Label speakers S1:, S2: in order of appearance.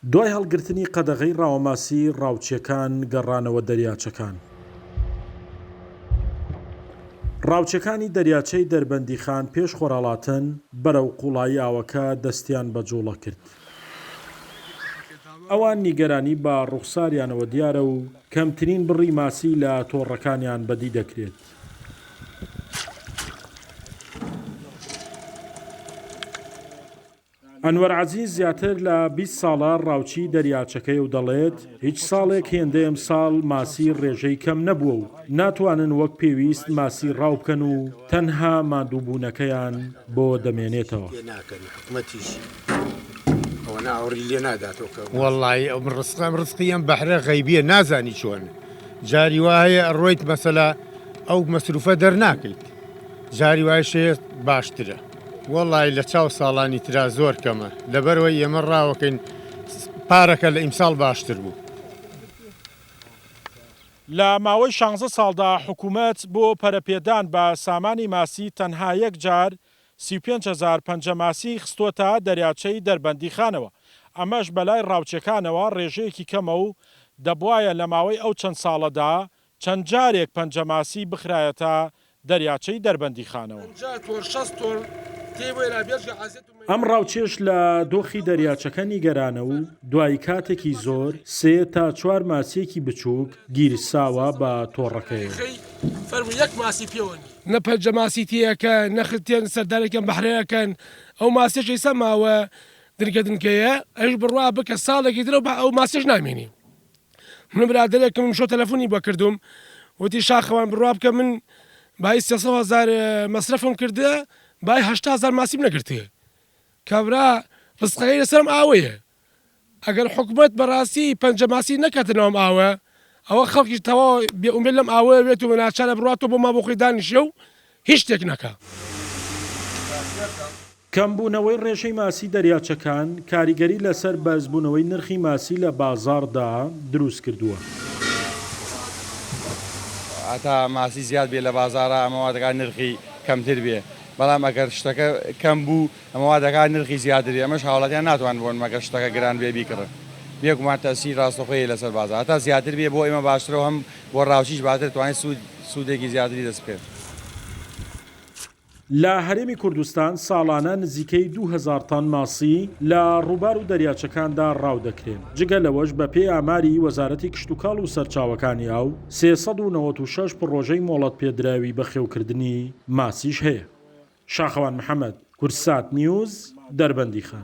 S1: دوای هەڵگرتنی قەدەغەی ڕاوەماسی ڕاوچیەکان گەڕانەوە دەریاچەکان. ڕاوچیەکانی دەریاچەی دەربەندیخان پێش خۆرهەڵاتن بەرەو قوڵایی ئاوەکە دەستیان بە جوڵە کرد. ئەوان نیگەرانی بە ڕوخساریانەوە دیارە و کەمترین بڕی ماسی لە تۆڕەکانیان بەدی دەکرێت. ئەنوەر عەزیز زیاتر لە 20 ساڵە ڕاوچی دەریاچەکەیە و دەڵێت، هیچ ساڵێک هێندەی ئەمساڵ ماسی ڕێژەی کەم نەبووە و ناتوانن وەک پێویست ماسی ڕاو بکەن و تەنها ماندووبوونەکەیان بۆ دەمێنێتەوە.
S2: وەڵایی ئەم ڕزقە ئەم ڕزقی ئەم بەحرە غەیبیە نازانی چۆن جاری وا هەیە ئەڕۆیت مەسەلا ئەو مەسروفە دەرناکەیت جاری وایش هەیە باشترە. وەڵای لە چاو ساڵانی ترا زۆر کەمە لەبەرئەوەی ئێمە ڕاوەکەین پارەکە لە ئیمساڵ باشتر بوو.
S1: لە ماوەی شانزە ساڵدا حکومەت بۆ پەرەپێدان بە سامانی ماسی تەنها یەک جار 35 هەزار پەنجە ماسی خستۆتە دەریاچەی دەربەندیخانەوە، ئەمەش بەلای ڕاوچیەکانەوە ڕێژەیەکی کەمە و دەبوایە لە ماوەی ئەو چەند ساڵەدا چەند جارێک پەنجەماسی بخرایەتە دەریاچەی دەربەندیخانەوە. ئەم ڕاوچیەش لە دۆخی دەریاچەکە نیگەرانە و دوای کاتێکی زۆر سێ تا چوار ماسییەکی بچووک گیرساوە بە تۆڕەکەیەوە.
S3: نە پەنجە ماسی تێ ئەکەن نە تێن سەردانێکی ئەم بەحرە ئەکەن ئەو ماسیەش ئیستا ماوە دنکە دنکەیە ئەویش بڕوا بکە ساڵێکی تر ئەو ماسیەش نامێنی. من برادەرێکم شۆ تەلەفۆنی بۆ کردوم وتی شاخەوان بڕوا بکە من بای 300 هزار مەسرەفم کردە بای 80 هزار ماسیم نەگرتێ کابرا ڕزقەکەی لەسەرم ئاوەیە ئەگەر حکومەت بەڕاستی پەنجە ماسی نەکاتە ناوم ئاوە ئەوە خەڵکیش تەواو بێ ئومێد لەم ئاوە وێت و ناچارە بڕاتەوە بۆ ما بۆ خۆی دانیشێ و هیچ شتێک نەکا.
S1: کەمبوونەوەی ڕێژەی ماسی دەریاچەکان کاریگەری لەسەر بەرزبوونەوەی نرخی ماسی لە بازاڕدا دروستکردووە.
S2: هەتا ماسی زیاد بێ لە بازاڕا ئەمە وا دەکات نرخی کەمتر بێ، بەڵام ئەگەر شتەکە کەم بوو ئەمە وا دەکات نرخی زیاتر بێ، ئەمەش هاوڵاتیان ناتوانن بۆ نمونە ئەگەر شتەکە گران بێ بیکڕن. بێگومان تەئسیری ڕاستەوخۆی هەیە لەسەر بازاڕ، هەتا زیاتر بێ بۆ ئێمە باشترە و هەم بۆ ڕاوچیش باتر توانێت سوود سوودێکی زیاتری دەست بکەوێت.
S1: لە هەرێمی کوردستان ساڵانە نزیکەی 2000 تەن ماسی لە ڕووبار و دەریاچەکاندا ڕاو دەکرێن، جگە لەوەش بەپێی ئاماری وەزارەتی کشتوکاڵ و سەرچاوەکانی ئاو 396 پڕۆژەی مۆڵەتپێدراوی بەخێوکردنی ماسیش هەیە. شاخەوان محەمەد، کوردسات نیوز، دەربەندیخان.